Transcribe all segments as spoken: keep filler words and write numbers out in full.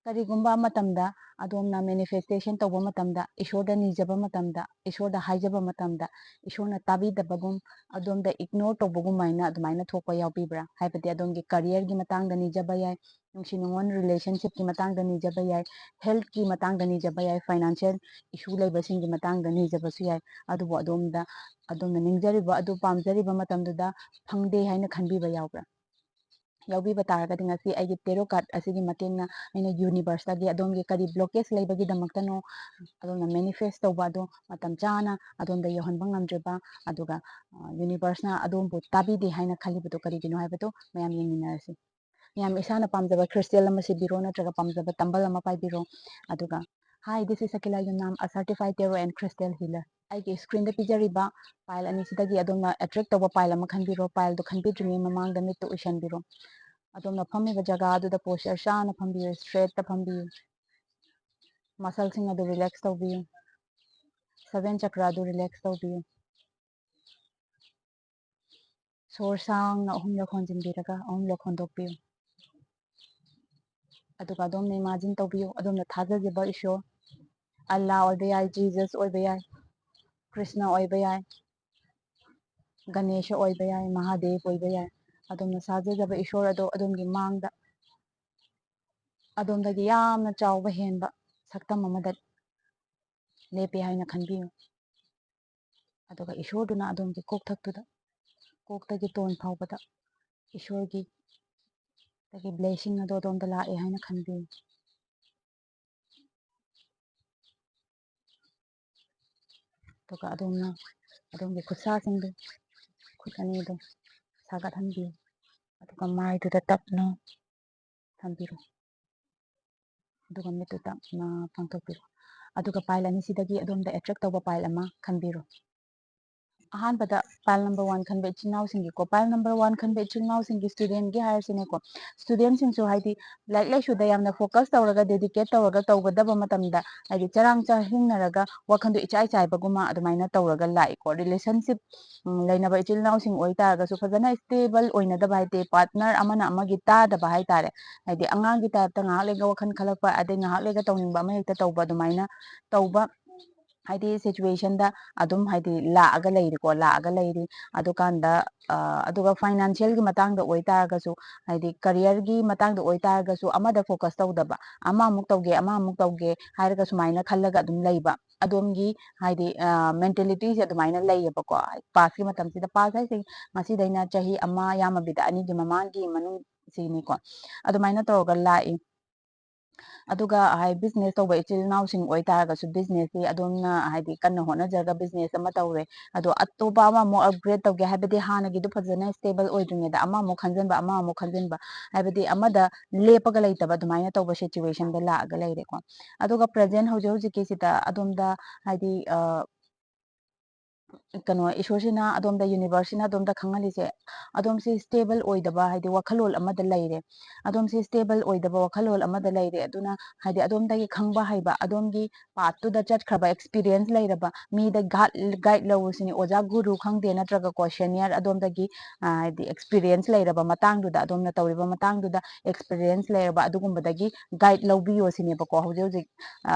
ꯀꯔꯤꯒꯨꯝꯕ ꯃꯇꯝꯗ ꯑꯗꯣꯝꯅ ꯃꯦꯅꯤꯐꯦꯁꯇꯦꯁꯟ ꯇꯧꯕ ꯃꯇꯝꯗ, ꯏꯁꯣꯔꯗ ꯅꯤꯖꯕ ꯃꯇꯝꯗ, ꯏꯁꯣꯔꯗ ꯍꯥꯏꯖꯕ ꯃꯇꯝꯗ, ꯏꯁꯣꯔꯅ ꯇꯥꯕꯤꯗꯕꯒꯨꯝ, ꯑꯗꯣꯝꯗ ꯏꯒꯅꯣꯔ ꯇꯧꯕꯒꯨꯝ ꯍꯥꯏꯅ ꯑꯗꯨꯃꯥꯏꯅ ꯊꯣꯛꯄ ꯌꯥꯎꯕꯤꯕ꯭ꯔꯥ? ꯍꯥꯏꯕꯗꯤ ꯑꯗꯣꯝꯒꯤ ꯀꯔꯤꯌꯔꯒꯤ ꯃꯇꯥꯡꯗ ꯅꯤꯖꯕ ꯌꯥꯏ, ꯅꯨꯡꯁꯤ ꯅꯨꯡꯉꯣꯟ ꯔꯤꯂꯦꯁꯟꯁꯤꯞꯀꯤ ꯃꯇꯥꯡꯗ ꯅꯤꯖꯕ ꯌꯥꯏ, ꯍꯦꯜꯠꯀꯤ ꯃꯇꯥꯡꯗ ꯅꯤꯖꯕ ꯌꯥꯏ, ꯐꯥꯏꯅꯥꯟꯁꯤꯌꯦꯜ ꯏꯁꯨ ꯂꯩꯕꯁꯤꯡꯒꯤ ꯃꯇꯥꯡꯗ ꯅꯤꯖꯕꯁꯨ ꯌꯥꯏ꯫ ꯑꯗꯨꯕꯨ ꯑꯗꯣꯝꯗ, ꯑꯗꯣꯝꯅ ꯅꯤꯡꯖꯔꯤꯕ ꯑꯗꯨ ꯄꯥꯝꯖꯔꯤꯕ ꯃꯇꯝꯗꯨꯗ ꯐꯪꯗꯦ ꯍꯥꯏꯅ ꯈꯟꯕꯤꯕ ꯌꯥꯎꯕ꯭ꯔꯥ? ꯌꯥꯎꯕꯤꯕ ꯇꯥꯔꯒꯗꯤ ꯉꯁꯤ ꯑꯩꯒꯤ ꯇꯦꯔꯣ ꯀꯥꯔꯠ ꯑꯁꯤꯒꯤ ꯃꯇꯦꯡꯅ ꯑꯩꯅ ꯌꯨꯅꯤꯚꯔꯁꯇꯒꯤ ꯑꯗꯣꯝꯒꯤ ꯀꯔꯤ ꯕ꯭ꯂꯣꯀꯦꯖ ꯂꯩꯕꯒꯤꯗꯃꯛꯇꯅꯣ ꯑꯗꯣꯝꯅ ꯃꯦꯅꯤꯐꯦꯁ ꯇꯧꯕ ꯑꯗꯣ ꯃꯇꯝ ꯆꯥꯅ ꯑꯗꯣꯝꯗ ꯌꯧꯍꯟꯕ ꯉꯝꯗ꯭ꯔꯤꯕ, ꯑꯗꯨꯒ, ꯑ, ꯌꯨꯅꯤꯚꯔꯁꯅ ꯑꯗꯣꯝꯕꯨ ꯇꯥꯕꯤꯗꯦ ꯍꯥꯏꯅ ꯈꯜꯂꯤꯕꯗꯨ ꯀꯔꯤꯒꯤꯅꯣ ꯍꯥꯏꯕꯗꯨ ꯃꯌꯥꯝ ꯌꯦꯡꯃꯤꯟꯅꯔꯁꯤ꯫ ꯃꯌꯥꯝ ꯏꯁꯥꯅ ꯄꯥꯝꯖꯕ ꯈ꯭ꯔꯤꯁꯇꯦꯜ ꯑꯃ ꯁꯤꯕꯤꯔꯣ ꯅꯠꯇ꯭ꯔꯒ ꯄꯥꯝꯖꯕ ꯇꯝꯕꯜ ꯑꯃ ꯄꯥꯏꯕꯤꯔꯣ꯫ ꯑꯗꯨꯒ, "Hi, this is Sakila Yumnam, a certified tarot and crystal healer." ꯑꯩꯒꯤ ꯁ꯭ꯀ꯭ꯔꯤꯟꯗ ꯄꯤꯖꯔꯤꯕ ꯄꯥꯏꯜ ꯑꯅꯤꯁꯤꯗꯒꯤ ꯑꯗꯣꯝꯅ ꯑꯦꯇ꯭ꯔꯦꯛ ꯇꯧꯕ ꯄꯥꯏꯜ ꯑꯃ ꯈꯟꯕꯤꯔꯣ꯫ ꯄꯥꯏꯜꯗꯨ ꯈꯟꯕꯤꯗ꯭ꯔꯤꯉꯩ ꯃꯃꯥꯡꯗ ꯃꯤꯠꯇꯨ ꯎꯏꯁꯟꯕꯤꯔꯣ꯫ ꯑꯗꯣꯝꯅ ꯐꯝꯃꯤꯕ ꯖꯒꯥ ꯑꯗꯨꯗ ꯄꯣꯁꯆꯔ ꯆꯥꯅ ꯐꯝꯕꯤꯌꯨ, ꯁ꯭ꯇ꯭ꯔꯦꯠꯇ ꯐꯝꯕꯤꯌꯨ꯫ ꯃꯁꯜꯁꯤꯡ ꯑꯗꯨ ꯔꯤꯂꯦꯛꯁ ꯇꯧꯕꯤꯌꯨ꯫ ꯁꯚꯦꯟ ꯆꯀ꯭ꯔ ꯑꯗꯨ ꯔꯤꯂꯦꯛꯁ ꯇꯧꯕꯤꯌꯨ꯫ ꯁꯣꯔ ꯁꯥꯡꯅ ꯑꯍꯨꯝꯂꯛ ꯍꯣꯟꯖꯤꯟꯕꯤꯔꯒ ꯑꯍꯨꯝꯂꯛ ꯍꯣꯟꯗꯣꯛꯄꯤꯌꯨ꯫ ꯑꯗꯨꯒ ꯑꯗꯣꯝꯅ ꯏꯃꯥꯖꯤꯟ ꯇꯧꯕꯤꯌꯨ, ꯑꯗꯣꯝꯅ ꯊꯥꯖꯖꯕ ꯏꯁꯣꯔ, ꯑꯜꯂꯥ ꯑꯣꯏꯕ ꯌꯥꯏ, ꯖꯤꯖꯁ ꯑꯣꯏꯕ ꯌꯥꯏ, ꯀ꯭ꯔꯤꯁꯅ ꯑꯣꯏꯕ ꯌꯥꯏ, ꯒꯅꯦꯁ ꯑꯣꯏꯕ ꯌꯥꯏ, ꯃꯍꯥꯗꯦꯕ ꯑꯣꯏꯕ ꯌꯥꯏ, ꯑꯗꯣꯝꯅ ꯊꯥꯖꯖꯕ ꯏꯁꯣꯔ ꯑꯗꯣ ꯑꯗꯣꯝꯒꯤ ꯃꯥꯡꯗ ꯑꯗꯣꯝꯗꯒꯤ ꯌꯥꯝꯅ ꯆꯥꯎꯕ ꯍꯦꯟꯕ ꯁꯛꯇꯝ ꯑꯃꯗ ꯂꯦꯞꯄꯦ ꯍꯥꯏꯅ ꯈꯟꯕꯤꯌꯨ꯫ ꯑꯗꯨꯒ ꯏꯁꯣꯔꯗꯨꯅ ꯑꯗꯣꯝꯒꯤ ꯀꯣꯛꯊꯛꯇꯨꯗ, ꯀꯣꯛꯇꯒꯤ ꯇꯣꯟ ꯐꯥꯎꯕꯗ ꯏꯁꯣꯔꯒꯤ, ꯗꯒꯤ ꯕ꯭ꯂꯦꯁꯤꯡ ꯑꯗꯣ ꯑꯗꯣꯝꯗ ꯂꯥꯛꯑꯦ ꯍꯥꯏꯅ ꯈꯟꯕꯤꯌꯨ꯫ ꯑꯗꯨꯒ ꯑꯗꯣꯝꯅ ꯑꯗꯣꯝꯒꯤ ꯈꯨꯠꯁꯥꯁꯤꯡꯗꯨ, ꯈꯨꯠ ꯑꯅꯤꯗꯨ ꯁꯥꯒꯠꯍꯟꯕꯤꯌꯨ꯫ ꯑꯗꯨꯒ ꯃꯥꯏꯗꯨꯗ ꯇꯞꯅ ꯊꯝꯕꯤꯔꯣ꯫ ꯑꯗꯨꯒ ꯃꯤꯠꯇꯨ ꯇꯞꯅ ꯄꯥꯡꯊꯣꯛꯄꯤꯔꯣ꯫ ꯑꯗꯨꯒ ꯄꯥꯏꯜ ꯑꯅꯤꯁꯤꯗꯒꯤ ꯑꯗꯣꯝꯗ ꯑꯦꯇ꯭ꯔꯦꯛ ꯇꯧꯕ ꯄꯥꯏꯜ ꯑꯃ ꯈꯟꯕꯤꯔꯣ꯫ ꯑꯍꯥꯟꯕꯗ pile number one ꯈꯟꯕ ꯏꯆꯤꯜ ꯏꯅꯥꯎꯁꯤꯡꯒꯤꯀꯣ, pile number one ꯈꯟꯕ ꯏꯆꯤꯜ ꯏꯅꯥꯎꯁꯤꯡꯒꯤ studentꯀꯤ ꯍꯥꯏꯔꯁꯤꯅꯦꯀꯣ, studentꯁꯤꯡꯁꯨ ꯍꯥꯏꯗꯤ ꯂꯥꯏꯔꯤꯛ ꯂꯥꯏꯁꯨꯗ ꯌꯥꯝꯅ focus ꯇꯧꯔꯒ, dedicate ꯇꯧꯔꯒ ꯇꯧꯒꯗꯕ ꯃꯇꯝꯗ ꯍꯥꯏꯗꯤ ꯆꯔꯥꯡ ꯆꯍꯤꯡꯅꯔꯒ ꯋꯥꯈꯟꯗꯣ ꯏꯆꯥꯏ ꯆꯥꯏꯕꯒꯨꯝꯕ ꯑꯗꯨꯃꯥꯏꯅ ꯇꯧꯔꯒ ꯂꯥꯛꯏꯀꯣ꯫ Relationship ꯂꯩꯅꯕ ꯏꯆꯤꯜ ꯏꯅꯥꯎꯁꯤꯡ ꯑꯣꯏꯇꯥꯔꯒꯁꯨ ꯐꯖꯅ stable ꯑꯣꯏꯅꯗꯕ ꯍꯥꯏꯗꯤ partner ꯑꯃꯅ ꯑꯃꯒꯤ ꯇꯥꯗꯕ ꯍꯥꯏꯇꯥꯔꯦ꯫ ꯍꯥꯏꯗꯤ ꯑꯉꯥꯡꯒꯤ typeꯇ ꯉꯥꯏꯍꯥꯛ ꯂꯩꯒ ꯋꯥꯈꯜ ꯈꯜꯂꯛꯄ, ꯑꯗꯩ ꯉꯥꯏꯍꯥꯛ ꯂꯩꯒ ꯇꯧꯅꯤꯡꯕ ꯑꯃ ꯍꯦꯛꯇ ꯇꯧꯕ, ꯑꯗꯨꯃꯥꯏꯅ ꯇꯧꯕ ꯍꯥꯏꯗꯤ situationꯗ ꯑꯗꯨꯝ ꯍꯥꯏꯗꯤ ꯂꯥꯛꯑꯒ ꯂꯩꯔꯤꯀꯣ, ꯂꯥꯛꯑꯒ ꯂꯩꯔꯤ꯫ ꯑꯗꯨꯀꯥꯟꯗ ꯑ, ꯑꯗꯨꯒ financialꯒꯤ ꯃꯇꯥꯡꯗ ꯑꯣꯏꯇꯥꯔꯒꯁꯨ, ꯍꯥꯏꯗꯤ careerꯒꯤ ꯃꯇꯥꯡꯗ ꯑꯣꯏꯇꯥꯔꯒꯁꯨ ꯑꯃꯗ focus ꯇꯧꯗꯕ, ꯑꯃ ꯑꯃꯨꯛ ꯇꯧꯒꯦ, ꯑꯃ ꯑꯃꯨꯛ ꯇꯧꯒꯦ ꯍꯥꯏꯔꯒ ꯁꯨꯃꯥꯏꯅ ꯈꯜꯂꯒ ꯑꯗꯨꯝ ꯂꯩꯕ꯫ ꯑꯗꯣꯝꯒꯤ ꯍꯥꯏꯗꯤ mentalityꯁꯦ ꯑꯗꯨꯃꯥꯏꯅ ꯂꯩꯌꯦꯕꯀꯣ꯫ Pastꯀꯤ ꯃꯇꯝꯁꯤꯗ, past ꯍꯥꯏꯁꯦ ꯉꯁꯤꯗꯩꯅ ꯆꯍꯤ ꯑꯃ ꯌꯥꯝꯃꯕꯤꯗ ꯑꯅꯤꯒꯤ ꯃꯃꯥꯡꯒꯤ ꯃꯅꯨꯡ ꯁꯤꯅꯤꯀꯣ꯫ ꯑꯗꯨꯃꯥꯏꯅ ꯇꯧꯔꯒ ꯂꯥꯛꯏ꯫ ꯑꯗꯨꯒ ꯍꯥꯏ business ꯇꯧꯕ ꯏꯆꯤꯜ ꯏꯅꯥꯎꯁꯤꯡ ꯑꯣꯏꯇꯥꯔꯒꯁꯨ, businessꯁꯤ ꯑꯗꯣꯝꯅ ꯍꯥꯏꯗꯤ ꯀꯟꯅ ꯍꯣꯠꯅꯖꯔꯒ business ꯑꯃ ꯇꯧꯔꯦ, ꯑꯗꯣ ꯑꯇꯣꯞꯄ ꯑꯃꯃꯨꯛ upgrade ꯇꯧꯒꯦ ꯍꯥꯏꯕꯗꯤ ꯍꯥꯟꯅꯒꯤꯗꯨ ꯐꯖꯅ stable ꯑꯣꯏꯗ꯭ꯔꯤꯉꯩꯗ ꯑꯃꯃꯨꯛ ꯈꯟꯖꯤꯟꯕ, ꯑꯃꯃꯨꯛ ꯈꯟꯖꯤꯟꯕ, ꯍꯥꯏꯕꯗꯤ ꯑꯃꯗ ꯂꯦꯞꯄꯒ ꯂꯩꯇꯕ ꯑꯗꯨꯃꯥꯏꯅ ꯇꯧꯕ situationꯗ ꯂꯥꯛꯑꯒ ꯂꯩꯔꯦꯀꯣ꯫ ꯑꯗꯨꯒ present ꯍꯧꯖꯤꯛ ꯍꯧꯖꯤꯛꯀꯤꯁꯤꯗ ꯑꯗꯣꯝꯗ ꯍꯥꯏꯗꯤ ꯑ, ꯀꯩꯅꯣ, ꯏꯁꯣꯔꯁꯤꯅ ꯑꯗꯣꯝꯗ, universeꯁꯤꯅ ꯑꯗꯣꯝꯗ ꯈꯪꯍꯜꯂꯤꯁꯦ, ꯑꯗꯣꯝꯁꯤ stable ꯑꯣꯏꯗꯕ ꯍꯥꯏꯗꯤ ꯋꯥꯈꯜꯂꯣꯟ ꯑꯃꯗ ꯂꯩꯔꯦ꯫ ꯑꯗꯣꯝꯁꯤ stable ꯑꯣꯏꯗꯕ ꯋꯥꯈꯜꯂꯣꯟ ꯑꯃꯗ ꯂꯩꯔꯦ꯫ ꯑꯗꯨꯅ ꯍꯥꯏꯗꯤ ꯑꯗꯣꯝꯗꯒꯤ ꯈꯪꯕ ꯍꯩꯕ, ꯑꯗꯣꯝꯒꯤ pathꯇꯨꯗ ꯆꯠꯈ꯭ꯔꯕ experience ꯂꯩꯔꯕ ꯃꯤꯗ guide, guide ꯂꯧꯁꯤꯅꯤ, ꯑꯣꯖꯥ ꯒꯨꯔꯨ ꯈꯪꯗꯦ, ꯅꯠꯇ꯭ꯔꯒꯀꯣ senior ꯑꯗꯣꯝꯗꯒꯤ ꯑ, ꯍꯥꯏꯗꯤ experience ꯂꯩꯔꯕ ꯃꯇꯥꯡꯗꯨꯗ, ꯑꯗꯣꯝꯅ ꯇꯧꯔꯤꯕ ꯃꯇꯥꯡꯗꯨꯗ experience ꯂꯩꯔꯕ ꯑꯗꯨꯒꯨꯝꯕꯗꯒꯤ guide ꯂꯧꯕꯤꯌꯣ ꯁꯤꯅꯦꯕꯀꯣ꯫ ꯍꯧꯖꯤꯛ ꯍꯧꯖꯤꯛ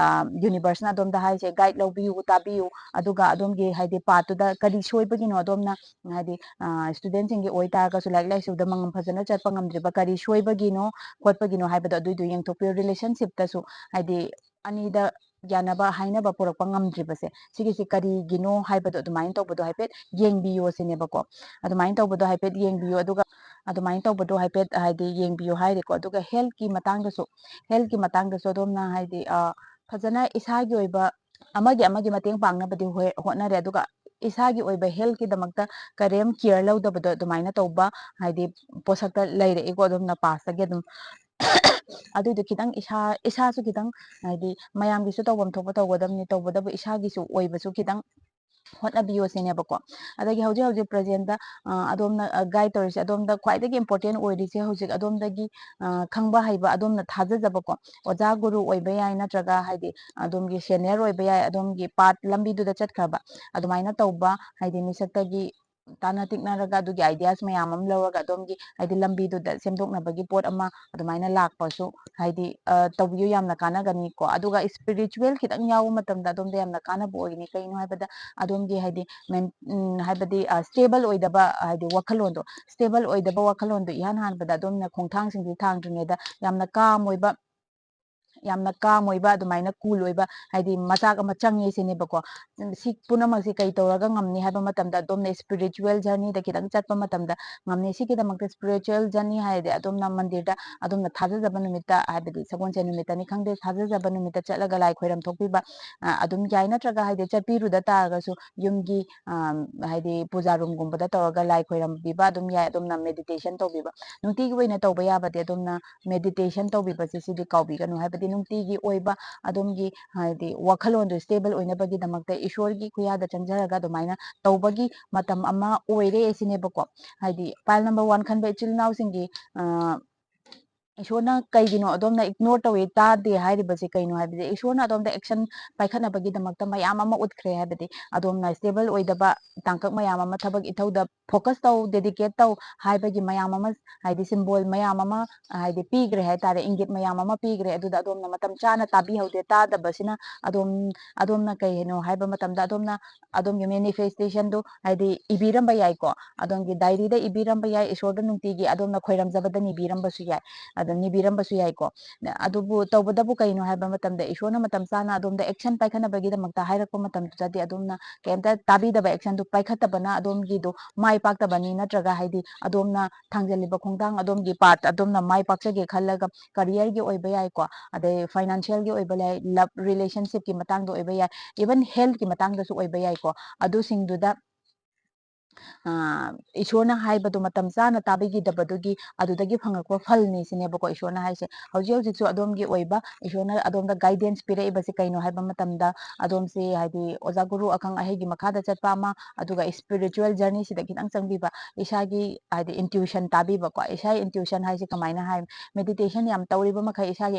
universeꯅ ꯑꯗꯣꯝꯗ ꯍꯥꯏꯁꯦ, guide ꯂꯧꯕꯤꯌꯨ, ꯇꯥꯕꯤꯌꯨ, ꯑꯗꯨꯒ ꯑꯗꯣꯝꯒꯤ ꯍꯥꯏꯗꯤ pathꯇꯨꯗ ꯀꯔꯤ ꯁꯣꯏꯕꯒꯤꯅꯣ, ꯑꯗꯣꯝꯅ ꯍꯥꯏꯗꯤ studentꯁꯤꯡꯒꯤ ꯑꯣꯏꯇꯥꯔꯒꯁꯨ ꯂꯥꯏꯔꯤꯛ ꯂꯥꯏꯁꯨꯗ ꯃꯉꯝ ꯐꯖꯅ ꯆꯠꯄ ꯉꯝꯗ꯭ꯔꯤꯕ ꯀꯔꯤ ꯁꯣꯏꯕꯒꯤꯅꯣ ꯈꯣꯠꯄꯒꯤꯅꯣ ꯍꯥꯏꯕꯗꯣ ꯑꯗꯨꯏꯗꯣ ꯌꯦꯡꯊꯣꯛꯄꯤꯌꯨ꯫ Relationshipꯇꯁꯨ ꯍꯥꯏꯗꯤ ꯑꯅꯤꯗ ꯌꯥꯅꯕ ꯍꯥꯏꯅꯕ ꯄꯨꯔꯛꯄ ꯉꯝꯗ꯭ꯔꯤꯕꯁꯦ, ꯁꯤꯒꯤꯁꯤ ꯀꯔꯤꯒꯤꯅꯣ ꯍꯥꯏꯕꯗꯣ ꯑꯗꯨꯃꯥꯏꯅ ꯇꯧꯕꯗꯣ ꯍꯥꯏꯐꯦꯠ ꯌꯦꯡꯕꯤꯌꯣ ꯁꯤꯅꯦꯕꯀꯣ꯫ ꯑꯗꯨꯃꯥꯏꯅ ꯇꯧꯕꯗꯣ ꯍꯥꯏꯐꯦꯠ ꯌꯦꯡꯕꯤꯌꯣ, ꯑꯗꯨꯒ ꯑꯗꯨꯃꯥꯏꯅ ꯇꯧꯕꯗꯣ ꯍꯥꯏꯐꯦꯠ ꯍꯥꯏꯗꯤ ꯌꯦꯡꯕꯤꯌꯨ ꯍꯥꯏꯔꯦꯀꯣ꯫ ꯑꯗꯨꯒ healthꯀꯤ ꯃꯇꯥꯡꯗꯁꯨ, healthꯀꯤ ꯃꯇꯥꯡꯗꯁꯨ ꯑꯗꯣꯝꯅ ꯍꯥꯏꯗꯤ ꯑ, ꯐꯖꯅ ꯏꯁꯥꯒꯤ ꯑꯣꯏꯕ ꯑꯃꯒꯤ ꯑꯃꯒꯤ ꯃꯇꯦꯡ ꯄꯥꯡꯅꯕꯗꯤ ꯍꯣꯏ ꯍꯣꯠꯅꯔꯦ, ꯑꯗꯨꯒ ꯏꯁꯥꯒꯤ ꯑꯣꯏꯕ healthꯀꯤꯗꯃꯛꯇ ꯀꯔꯤꯝ care ꯂꯧꯗꯕꯗꯣ ꯑꯗꯨꯃꯥꯏꯅ ꯇꯧꯕ ꯍꯥꯏꯗꯤ ꯄꯣꯠꯁꯛꯇ ꯂꯩꯔꯛꯏꯀꯣ꯫ ꯑꯗꯣꯝꯅ pastꯇꯒꯤ ꯑꯗꯨꯝ ꯑꯗꯨꯏꯗꯣ ꯈꯤꯇꯪ ꯏꯁꯥ, ꯏꯁꯥꯁꯨ ꯈꯤꯇꯪ ꯍꯥꯏꯗꯤ ꯃꯌꯥꯝꯒꯤꯁꯨ ꯇꯧꯐꯝ ꯊꯣꯛꯄ ꯇꯧꯒꯗꯕꯅꯤ, ꯇꯧꯕꯇꯕꯨ ꯏꯁꯥꯒꯤꯁꯨ ꯑꯣꯏꯕꯁꯨ ꯈꯤꯇꯪ ꯍꯣꯠꯅꯕꯤꯌꯣ ꯁꯤꯅꯦꯕꯀꯣ꯫ ꯑꯗꯒꯤ ꯍꯧꯖꯤꯛ ꯍꯧꯖꯤꯛ ꯄ꯭ꯔꯖꯦꯟꯗ ꯑꯗꯣꯝꯅ ꯒꯥꯏꯗ ꯇꯧꯔꯤꯁꯦ, ꯑꯗꯣꯝꯗ ꯈ꯭ꯋꯥꯏꯗꯒꯤ ꯏꯝꯄꯣꯔꯇꯦꯟ ꯑꯣꯏꯔꯤꯁꯦ ꯍꯧꯖꯤꯛ ꯑꯗꯣꯝꯗꯒꯤ ꯈꯪꯕ ꯍꯩꯕ, ꯑꯗꯣꯝꯅ ꯊꯥꯖꯖꯕꯀꯣ, ꯑꯣꯖꯥ ꯒꯨꯔꯨ ꯑꯣꯏꯕ ꯌꯥꯏ, ꯅꯠꯇ꯭ꯔꯒ ꯍꯥꯏꯗꯤ ꯑꯗꯣꯝꯒꯤ ꯁꯦꯅꯤꯌꯔ ꯑꯣꯏꯕ ꯌꯥꯏ, ꯑꯗꯣꯝꯒꯤ ꯄꯥꯠ ꯂꯝꯕꯤꯗꯨꯗ ꯆꯠꯈ꯭ꯔꯕ ꯑꯗꯨꯃꯥꯏꯅ ꯇꯧꯕ ꯍꯥꯏꯗꯤ ꯃꯤꯁꯛꯇꯒꯤ ꯇꯥꯟꯅ ꯇꯤꯛꯅꯔꯒ ꯑꯗꯨꯒꯤ ꯑꯥꯏꯗꯤꯌꯥꯁ ꯃꯌꯥꯝ ꯑꯃ ꯂꯧꯔꯒ ꯑꯗꯣꯝꯒꯤ ꯍꯥꯏꯗꯤ ꯂꯝꯕꯤꯗꯨꯗ ꯁꯦꯝꯗꯣꯛꯅꯕꯒꯤ ꯄꯣꯠ ꯑꯃ ꯑꯗꯨꯃꯥꯏꯅ ꯂꯥꯛꯄꯁꯨ ꯍꯥꯏꯗꯤ ꯇꯧꯕꯤꯌꯨ, ꯌꯥꯝꯅ ꯀꯥꯟꯅꯒꯅꯤꯀꯣ꯫ ꯑꯗꯨꯒ ꯏꯁꯄꯤꯔꯤꯆꯨꯋꯦꯜ ꯈꯤꯇꯪ ꯌꯥꯎꯕ ꯃꯇꯝꯗ ꯑꯗꯣꯝꯗ ꯌꯥꯝꯅ ꯀꯥꯟꯅꯕ ꯑꯣꯏꯒꯅꯤ꯫ ꯀꯩꯅꯣ ꯍꯥꯏꯕꯗ ꯑꯗꯣꯝꯒꯤ ꯍꯥꯏꯗꯤ ꯍꯥꯏꯕꯗꯤ ꯁ꯭ꯇꯦꯕꯜ ꯑꯣꯏꯗꯕ ꯍꯥꯏꯗꯤ ꯋꯥꯈꯜꯂꯣꯟꯗꯣ, ꯁ꯭ꯇꯦꯕꯜ ꯑꯣꯏꯗꯕ ꯋꯥꯈꯜꯂꯣꯟꯗꯣ ꯏꯍꯥꯟ ꯍꯥꯟꯕꯗ ꯑꯗꯣꯝꯅ ꯈꯣꯡꯊꯥꯡꯁꯤꯡꯁꯤ ꯊꯥꯡꯗ꯭ꯔꯤꯉꯩꯗ ꯌꯥꯝꯅ ꯀꯥꯝ ꯑꯣꯏꯕ ꯌꯥꯝꯅ ꯀꯥꯝ ꯑꯣꯏꯕ, ꯑꯗꯨꯃꯥꯏꯅ ꯀꯨꯜ ꯑꯣꯏꯕ ꯍꯥꯏꯗꯤ ꯃꯆꯥꯛ ꯑꯃ ꯆꯪꯉꯦ ꯁꯤꯅꯦꯕꯀꯣ꯫ ꯁꯤ ꯄꯨꯝꯅꯃꯛꯁꯤ ꯀꯩ ꯇꯧꯔꯒ ꯉꯝꯅꯤ ꯍꯥꯏꯕ ꯃꯇꯝꯗ ꯑꯗꯣꯝꯅ ꯏꯁꯄꯤꯔꯤꯆꯨꯋꯦꯜ ꯖꯔꯅꯤꯗ ꯈꯤꯇꯪ ꯆꯠꯄ ꯃꯇꯝꯗ ꯉꯝꯅꯤ꯫ ꯁꯤꯒꯤꯗꯃꯛꯇ ꯏꯁꯄꯤꯔꯤꯆꯨꯋꯦꯜ ꯖꯔꯅꯤ ꯍꯥꯏꯔꯗꯤ ꯑꯗꯣꯝꯅ ꯃꯟꯗꯤꯔꯗ ꯑꯗꯣꯝꯅ ꯊꯥꯖꯖꯕ ꯅꯨꯃꯤꯠꯇ, ꯍꯥꯏꯕꯗꯤ ꯁꯒꯣꯜꯁꯦꯟ ꯅꯨꯃꯤꯠꯇꯅꯤ ꯈꯪꯗꯦ, ꯊꯥꯖꯖꯕ ꯅꯨꯃꯤꯠꯇ ꯆꯠꯂꯒ ꯂꯥꯏ ꯈꯣꯏꯔꯝ ꯊꯣꯛꯄꯤꯕ ꯑꯗꯨꯝ ꯌꯥꯏ꯫ ꯅꯠꯇ꯭ꯔꯒ ꯍꯥꯏꯗꯤ ꯆꯠꯄꯤꯔꯨꯗ ꯇꯥꯔꯒꯁꯨ ꯌꯨꯝꯒꯤ ꯍꯥꯏꯗꯤ ꯄꯨꯖꯥ ꯔꯨꯝꯒꯨꯝꯕꯗ ꯇꯧꯔꯒ ꯂꯥꯏ ꯈꯣꯏꯔꯝꯕꯤꯕ ꯑꯗꯨꯝ ꯌꯥꯏ꯫ ꯑꯗꯣꯝꯅ ꯃꯦꯗꯤꯇꯦꯁꯟ ꯇꯧꯕꯤꯕ, ꯅꯨꯡꯇꯤꯒꯤ ꯑꯣꯏꯅ ꯇꯧꯕ ꯌꯥꯕꯗꯤ ꯑꯗꯣꯝꯅ ꯃꯦꯗꯤꯇꯦꯁꯟ ꯇꯧꯕꯤꯕꯁꯦ ꯁꯤꯗꯤ ꯀꯥꯎꯕꯤꯒꯅꯨ꯫ ꯍꯥꯏꯕꯗꯤ ꯅꯨꯡꯇꯤꯒꯤ ꯑꯣꯏꯕ ꯑꯗꯣꯝꯒꯤ ꯍꯥꯏꯗꯤ ꯋꯥꯈꯜꯂꯣꯟꯗꯣ ꯁ꯭ꯇꯦꯕꯜ ꯑꯣꯏꯅꯕꯒꯤꯗꯃꯛꯇ ꯏꯁꯣꯔꯒꯤ ꯈꯨꯌꯥꯗ ꯆꯪꯖꯔꯒ ꯑꯗꯨꯃꯥꯏꯅ ꯇꯧꯕꯒꯤ ꯃꯇꯝ ꯑꯃ ꯑꯣꯏꯔꯦ ꯁꯤꯅꯦꯕꯀꯣ꯫ ꯍꯥꯏꯗꯤ ꯄꯥꯏꯜ ꯅꯝꯕꯔ ꯋꯥꯟ ꯈꯟꯕ ꯏꯆꯤꯜ ꯏꯅꯥꯎꯁꯤꯡꯒꯤ ꯏꯁꯣꯔꯅ ꯀꯩꯒꯤꯅꯣ ꯑꯗꯣꯝꯅ ꯏꯒꯅꯣꯔ ꯇꯧꯏ, ꯇꯥꯗꯦ ꯍꯥꯏꯔꯤꯕꯁꯦ ꯀꯩꯅꯣ ꯍꯥꯏꯕꯗꯤ ꯏꯁꯣꯔꯅ ꯑꯗꯣꯝꯗ ꯑꯦꯛꯁꯟ ꯄꯥꯏꯈꯠꯅꯕꯒꯤꯗꯃꯛꯇ ꯃꯌꯥꯝ ꯑꯃ ꯎꯠꯈ꯭ꯔꯦ꯫ ꯍꯥꯏꯕꯗꯤ ꯑꯗꯣꯝꯅ ꯁ꯭ꯇꯦꯕꯜ ꯑꯣꯏꯗꯕ ꯇꯥꯡꯀꯛ ꯃꯌꯥꯝ ꯑꯃ ꯊꯕꯛ ꯏꯊꯧꯗ ꯐꯣꯀꯁ ꯇꯧ, ꯗꯦꯗꯤꯀꯦꯠ ꯇꯧ ꯍꯥꯏꯕꯒꯤ ꯃꯌꯥꯝ ꯑꯃ ꯍꯥꯏꯗꯤ ꯁꯤꯝꯕꯣꯜ ꯃꯌꯥꯝ ꯑꯃ ꯍꯥꯏꯗꯤ ꯄꯤꯈ꯭ꯔꯦ ꯍꯥꯏꯇꯥꯔꯦ, ꯏꯪꯒꯤꯠ ꯃꯌꯥꯝ ꯑꯃ ꯄꯤꯈ꯭ꯔꯦ꯫ ꯑꯗꯨꯗ ꯑꯗꯣꯝꯅ ꯃꯇꯝ ꯆꯥꯅ ꯇꯥꯕꯤꯍꯧꯗꯦ꯫ ꯇꯥꯗꯕꯁꯤꯅ ꯑꯗꯣꯝ ꯑꯗꯣꯝꯅ ꯀꯩ ꯍꯥꯏꯅꯣ ꯍꯥꯏꯕ ꯃꯇꯝꯗ ꯑꯗꯣꯝꯅ ꯑꯗꯣꯝꯒꯤ ꯃꯦꯅꯤꯐꯦꯁꯇꯦꯁꯟꯗꯣ ꯍꯥꯏꯗꯤ ꯏꯕꯤꯔꯝꯕ ꯌꯥꯏꯀꯣ꯫ ꯑꯗꯣꯝꯒꯤ ꯗꯥꯏꯔꯤꯗ ꯏꯕꯤꯔꯝꯕ ꯌꯥꯏ, ꯏꯁꯣꯔꯗ ꯅꯨꯡꯇꯤꯒꯤ ꯑꯗꯣꯝꯅ ꯈꯣꯏꯔꯝꯖꯕꯗ ꯅꯤꯕꯤꯔꯝꯕꯁꯨ ꯌꯥꯏ, ꯑꯗꯣ ꯅꯤꯕꯤꯔꯝꯕꯁꯨ ꯌꯥꯏꯀꯣ꯫ ꯑꯗꯨꯕꯨ ꯇꯧꯕꯇꯕꯨ ꯀꯩꯅꯣ ꯍꯥꯏꯕ ꯃꯇꯝꯗ ꯏꯁꯣꯔꯅ ꯃꯇꯝ ꯆꯥꯅ ꯑꯗꯣꯝꯗ ꯑꯦꯛꯁꯟ ꯄꯥꯏꯈꯠꯅꯕꯒꯤꯗꯃꯛꯇ ꯍꯥꯏꯔꯛꯄ ꯃꯇꯝꯗꯨꯗꯗꯤ ꯑꯗꯣꯝꯅ ꯀꯩꯝꯇ ꯇꯥꯕꯤꯗꯕ, ꯑꯦꯛꯁꯟꯗꯨ ꯄꯥꯏꯈꯠꯇꯕꯅ ꯑꯗꯣꯝꯒꯤꯗꯨ ꯃꯥꯏ ꯄꯥꯛꯇꯕꯅꯤ꯫ ꯅꯠꯇ꯭ꯔꯒ ꯍꯥꯏꯗꯤ ꯑꯗꯣꯝꯅ ꯊꯥꯡꯖꯜꯂꯤꯕ ꯈꯣꯡꯊꯥꯡ ꯑꯗꯣꯝꯒꯤ ꯄꯥꯔꯠ ꯑꯗꯣꯝꯅ ꯃꯥꯏ ꯄꯥꯛꯆꯒꯦ ꯈꯜꯂꯒ ꯀꯔꯤꯌꯔꯒꯤ ꯑꯣꯏꯕ ꯌꯥꯏꯀꯣ, ꯑꯗꯩ ꯐꯥꯏꯅꯥꯟꯁꯤꯌꯦꯜꯒꯤ ꯑꯣꯏꯕ ꯌꯥꯏ, ꯂꯞ ꯔꯤꯂꯦꯁꯟꯁꯤꯞꯀꯤ ꯃꯇꯥꯡꯗ ꯑꯣꯏꯕ ꯌꯥꯏ, ꯏꯚꯟ ꯍꯦꯜꯊꯀꯤ ꯃꯇꯥꯡꯗꯁꯨ ꯑꯣꯏꯕ ꯌꯥꯏꯀꯣ꯫ ꯑꯗꯨꯁꯤꯡꯗꯨꯗ ꯏꯁꯣꯔꯅ ꯍꯥꯏꯕꯗꯣ ꯃꯇꯝ ꯆꯥꯅ ꯇꯥꯕꯤꯈꯤꯗꯕꯗꯨꯒꯤ ꯑꯗꯨꯗꯒꯤ ꯐꯪꯉꯛꯄ ꯐꯜꯅꯤ ꯁꯤꯅꯦꯕꯀꯣ ꯏꯁꯣꯔꯅ ꯍꯥꯏꯁꯦ꯫ ꯍꯧꯖꯤꯛ ꯍꯧꯖꯤꯛꯁꯨ ꯑꯗꯣꯝꯒꯤ ꯑꯣꯏꯕ ꯏꯁꯣꯔꯅ ꯑꯗꯣꯝꯗ ꯒꯥꯏꯗꯦꯟꯁ ꯄꯤꯔꯛꯏꯕꯁꯦ ꯀꯩꯅꯣ ꯍꯥꯏꯕ ꯃꯇꯝꯗ, ꯑꯗꯣꯝꯁꯦ ꯍꯥꯏꯗꯤ ꯑꯣꯖꯥ ꯒꯨꯔꯨ ꯑꯈꯪ ꯑꯍꯩꯒꯤ ꯃꯈꯥꯗ ꯆꯠꯄ ꯑꯃ, ꯑꯗꯨꯒ ꯏꯁꯄꯤꯔꯤꯆꯨꯋꯦꯜ ꯖꯔꯅꯤꯁꯤꯗ ꯈꯤꯇꯪ ꯆꯪꯕꯤꯕ, ꯏꯁꯥꯒꯤ ꯍꯥꯏꯗꯤ ꯏꯟꯇ꯭ꯌꯨꯁꯟ ꯇꯥꯕꯤꯕꯀꯣ꯫ ꯏꯁꯥꯒꯤ ꯏꯟꯇ꯭ꯌꯨꯁꯟ ꯍꯥꯏꯁꯦ ꯀꯃꯥꯏꯅ ꯍꯥꯏ? ꯃꯦꯗꯤꯇꯦꯁꯟ ꯌꯥꯝ ꯇꯧꯔꯤꯕ ꯃꯈꯩ ꯏꯁꯥꯒꯤ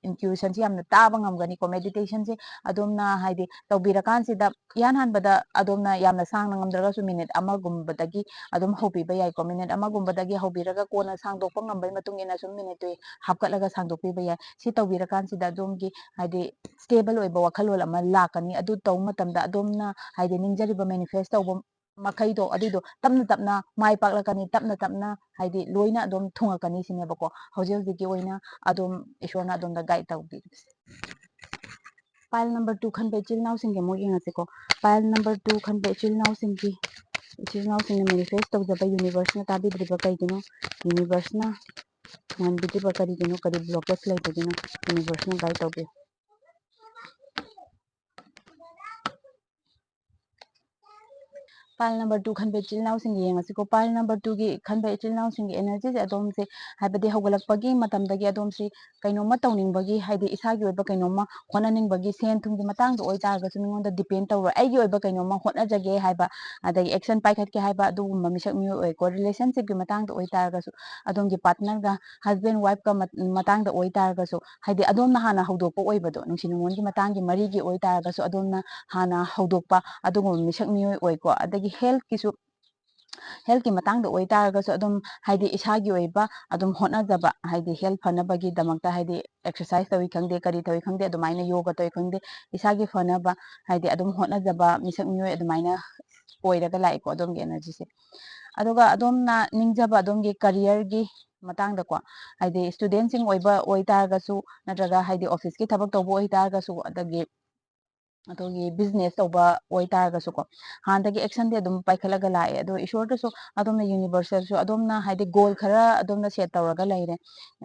ꯏꯟꯇ꯭ꯌꯨꯁꯟꯁꯦ ꯌꯥꯝꯅ ꯇꯥꯕ ꯉꯝꯒꯅꯤꯀꯣ꯫ ꯃꯦꯗꯤꯇꯦꯁꯟꯁꯦ ꯑꯗꯣꯝꯅ ꯍꯥꯏꯗꯤ ꯇꯧꯕꯤꯔꯀꯥꯟꯁꯤꯗ ꯏꯍꯥꯟ ꯍꯥꯟꯕꯗ ꯑꯗꯣꯝꯅ ꯌꯥꯝꯅ ꯁꯥꯡꯅ ꯉꯝꯗ꯭ꯔꯒꯁꯨ ꯃꯤꯅꯤꯠ ꯑꯃꯒꯨꯝꯕꯗꯒꯤ ꯑꯗꯨꯝ ꯍꯧꯕꯤꯕ ꯌꯥꯏꯀꯣ꯫ ꯃꯤꯅꯤꯠ ꯑꯃꯒꯨꯝꯕꯗꯒꯤ ꯍꯧꯕꯤꯔꯒ ꯀꯣꯟꯅ ꯁꯥꯡꯗꯣꯛꯄ ꯉꯝꯕꯒꯤ ꯃꯇꯨꯡ ꯏꯟꯅ ꯁꯨꯝ ꯃꯤꯅꯤꯠꯇꯨ ꯍꯥꯞꯀꯠꯂꯒ ꯁꯥꯡꯗꯣꯛꯄꯤꯕ ꯌꯥꯏ꯫ ꯁꯤ ꯇꯧꯕꯤꯔꯀꯥꯟꯁꯤꯗ ꯑꯗꯣꯝꯒꯤ ꯍꯥꯏꯗꯤ ꯁ꯭ꯇꯦꯕꯜ ꯑꯣꯏꯕ ꯋꯥꯈꯜꯂꯣꯟ ꯑꯃ ꯂꯥꯛꯀꯅꯤ꯫ ꯑꯗꯨ ꯇꯧꯕ ꯃꯇꯝꯗ ꯑꯗꯣꯝꯅ ꯍꯥꯏꯗꯤ ꯅꯤꯡꯖꯔꯤꯕ ꯃꯦꯅꯤꯐꯦꯁ ꯇꯧꯕ ꯃꯈꯩꯗꯣ ꯑꯗꯨꯏꯗꯣ ꯇꯞꯅ ꯇꯞꯅ ꯃꯥꯏ ꯄꯥꯛꯂꯛꯀꯅꯤ, ꯇꯞꯅ ꯇꯞꯅ ꯍꯥꯏꯗꯤ ꯂꯣꯏꯅ ꯑꯗꯨꯝ ꯊꯨꯡꯉꯛꯀꯅꯤ ꯁꯤꯅꯦꯕꯀꯣ꯫ ꯍꯧꯖꯤꯛ ꯍꯧꯖꯤꯛꯀꯤ ꯑꯣꯏꯅ ꯑꯗꯨꯝ ꯏꯁꯣꯔꯅ ꯑꯗꯣꯝꯗ ꯒꯥꯏꯗ ꯇꯧꯕꯤꯔꯤꯕꯁꯦ꯫ ꯄꯥꯏꯜ ꯅꯝꯕꯔ ꯇꯨ ꯈꯟꯕ ꯏꯆꯤꯜ ꯏꯅꯥꯎꯁꯤꯡꯒꯤ ꯑꯃꯨꯛ ꯌꯦꯡꯉꯁꯤꯀꯣ꯫ ꯄꯥꯏꯜ ꯅꯝꯕꯔ ꯇꯨ ꯈꯟꯕ ꯏꯆꯤꯜ ꯏꯅꯥꯎꯁꯤꯡꯒꯤ, ꯏꯆꯤꯜ ꯏꯅꯥꯎꯁꯤꯡꯅ ꯃꯦꯅꯤꯐꯦꯁ ꯇꯧꯖꯕ ꯌꯨꯅꯤꯚꯔꯁꯅ ꯇꯥꯕꯤꯗ꯭ꯔꯤꯕ ꯀꯩꯒꯤꯅꯣ? ꯌꯨꯅꯤꯚꯔꯁꯅ ꯉꯝꯕꯤꯗ꯭ꯔꯤꯕ ꯀꯔꯤꯒꯤꯅꯣ? ꯀꯔꯤ ꯕ꯭ꯂꯣꯀꯦꯖ ꯂꯩꯕꯒꯤꯅꯣ? ꯌꯨꯅꯤꯚꯔꯁꯅ ꯒꯥꯏꯗ ꯇꯧꯕꯤꯌꯨ꯫ ꯄꯥꯏꯜ ꯅꯝꯕꯔ ꯇꯨ ꯈꯟꯕ ꯏꯆꯤꯜ ꯏꯅꯥꯎꯁꯤꯡꯒꯤ ꯌꯦꯡꯉꯁꯤꯀꯣ꯫ ꯄꯥꯏꯜ ꯅꯝꯕꯔ ꯇꯨꯒꯤ ꯈꯟꯕ ꯏꯆꯤꯜ ꯏꯅꯥꯎꯁꯤꯡꯒꯤ ꯑꯦꯅꯔꯖꯤꯁꯦ ꯑꯗꯣꯝꯁꯦ ꯍꯥꯏꯕꯗꯤ ꯍꯧꯒꯠꯂꯛꯄꯒꯤ ꯃꯇꯝꯗꯒꯤ ꯑꯗꯣꯝꯁꯤ ꯀꯩꯅꯣꯝꯃ ꯇꯧꯅꯤꯡꯕꯒꯤ, ꯍꯥꯏꯗꯤ ꯏꯁꯥꯒꯤ ꯑꯣꯏꯕ ꯀꯩꯅꯣꯝꯃ ꯍꯣꯠꯅꯅꯤꯡꯕꯒꯤ, ꯁꯦꯟ ꯊꯨꯝꯒꯤ ꯃꯇꯥꯡꯗ ꯑꯣꯏꯇꯥꯔꯒꯁꯨ ꯃꯤꯉꯣꯟꯗ ꯗꯤꯄꯦꯟ ꯇꯧꯔꯣꯏ, ꯑꯩꯒꯤ ꯑꯣꯏꯕ ꯀꯩꯅꯣꯝꯃ ꯍꯣꯠꯅꯖꯒꯦ ꯍꯥꯏꯕ, ꯑꯗꯒꯤ ꯑꯦꯛꯁꯟ ꯄꯥꯏꯈꯠꯀꯦ ꯍꯥꯏꯕ ꯑꯗꯨꯒꯨꯝꯕ ꯃꯤꯁꯛ ꯃꯤꯑꯣꯏ ꯑꯣꯏꯀꯣ꯫ ꯔꯤꯂꯦꯁꯟꯁꯤꯞꯀꯤ ꯃꯇꯥꯡꯗ ꯑꯣꯏꯇꯥꯔꯒꯁꯨ, ꯑꯗꯣꯝꯒꯤ ꯄꯥꯔꯠꯅꯔꯒ, ꯍꯁꯕꯦꯟ ꯋꯥꯏꯐꯀ ꯃ-, ꯃꯇꯥꯡꯗ ꯑꯣꯏꯇꯥꯔꯒꯁꯨ, ꯍꯥꯏꯗꯤ ꯑꯗꯣꯝꯅ ꯍꯥꯟꯅ ꯍꯧꯗꯣꯛꯄ ꯑꯣꯏꯕꯗꯣ, ꯅꯨꯡꯁꯤ ꯅꯨꯡꯉꯣꯟꯒꯤ ꯃꯇꯥꯡꯒꯤ ꯃꯔꯤꯒꯤ ꯑꯣꯏꯇꯥꯔꯒꯁꯨ ꯑꯗꯣꯝꯅ ꯍꯥꯟꯅ ꯍꯧꯗꯣꯛꯄ ꯑꯗꯨꯒꯨꯝꯕ ꯃꯤꯁꯛ ꯃꯤꯑꯣꯏ ꯑꯣꯏꯀꯣ꯫ ꯑꯗꯒꯤ ꯍꯦꯜꯠꯀꯤꯁꯨ, ꯍꯦꯜꯠꯀꯤ ꯃꯇꯥꯡꯗ ꯑꯣꯏꯇꯥꯔꯒꯁꯨ ꯑꯗꯨꯝ ꯍꯥꯏꯗꯤ ꯏꯁꯥꯒꯤ ꯑꯣꯏꯕ ꯑꯗꯨꯝ ꯍꯣꯠꯅꯖꯕ, ꯍꯥꯏꯗꯤ ꯍꯦꯜꯠ ꯐꯅꯕꯒꯤꯗꯃꯛꯇ ꯍꯥꯏꯗꯤ ꯑꯦꯛꯁꯔꯁꯥꯏꯁ ꯇꯧꯏ ꯈꯪꯗꯦ, ꯀꯔꯤ ꯇꯧꯏ ꯈꯪꯗꯦ, ꯑꯗꯨꯃꯥꯏꯅ ꯌꯣꯒ ꯇꯧꯏ ꯈꯪꯗꯦ, ꯏꯁꯥꯒꯤ ꯐꯅꯕ ꯍꯥꯏꯗꯤ ꯑꯗꯨꯝ ꯍꯣꯠꯅꯖꯕ ꯃꯤꯁꯛ ꯃꯤꯑꯣꯏ ꯑꯗꯨꯃꯥꯏꯅ ꯑꯣꯏꯔꯒ ꯂꯥꯛꯑꯦꯀꯣ ꯑꯗꯣꯝꯒꯤ ꯑꯦꯅꯔꯖꯤꯁꯦ꯫ ꯑꯗꯨꯒ ꯑꯗꯣꯝꯅ ꯅꯤꯡꯖꯕ ꯑꯗꯣꯝꯒꯤ ꯀꯔꯤꯌꯔꯒꯤ ꯃꯇꯥꯡꯗꯀꯣ, ꯍꯥꯏꯗꯤ ꯁ꯭ꯇꯨꯗꯦꯟꯁꯤꯡ ꯑꯣꯏꯕ ꯑꯣꯏꯇꯥꯔꯒꯁꯨ, ꯅꯠꯇ꯭ꯔꯒ ꯍꯥꯏꯗꯤ ꯑꯣꯐꯤꯁꯀꯤ ꯊꯕꯛ ꯇꯧꯕ ꯑꯣꯏꯇꯥꯔꯒꯁꯨ, ꯑꯗꯒꯤ ꯑꯗꯨꯒꯤ ꯕꯤꯖꯤꯅꯦꯁ ꯇꯧꯕ ꯑꯣꯏꯇꯥꯔꯒꯁꯨꯀꯣ, ꯍꯥꯟꯅꯗꯒꯤ ꯑꯦꯛꯁꯟꯗꯤ ꯑꯗꯨꯝ ꯄꯥꯏꯈꯠꯂꯒ ꯂꯥꯛꯑꯦ꯫ ꯑꯗꯣ ꯏꯁꯣꯔꯗꯁꯨ ꯑꯗꯣꯝꯅ, ꯌꯨꯅꯤꯚꯔꯁꯦꯜꯁꯨ ꯑꯗꯣꯝꯅ ꯍꯥꯏꯗꯤ ꯒꯣꯜ ꯈꯔ ꯑꯗꯣꯝꯅ ꯁꯦꯠ ꯇꯧꯔꯒ ꯂꯩꯔꯦ꯫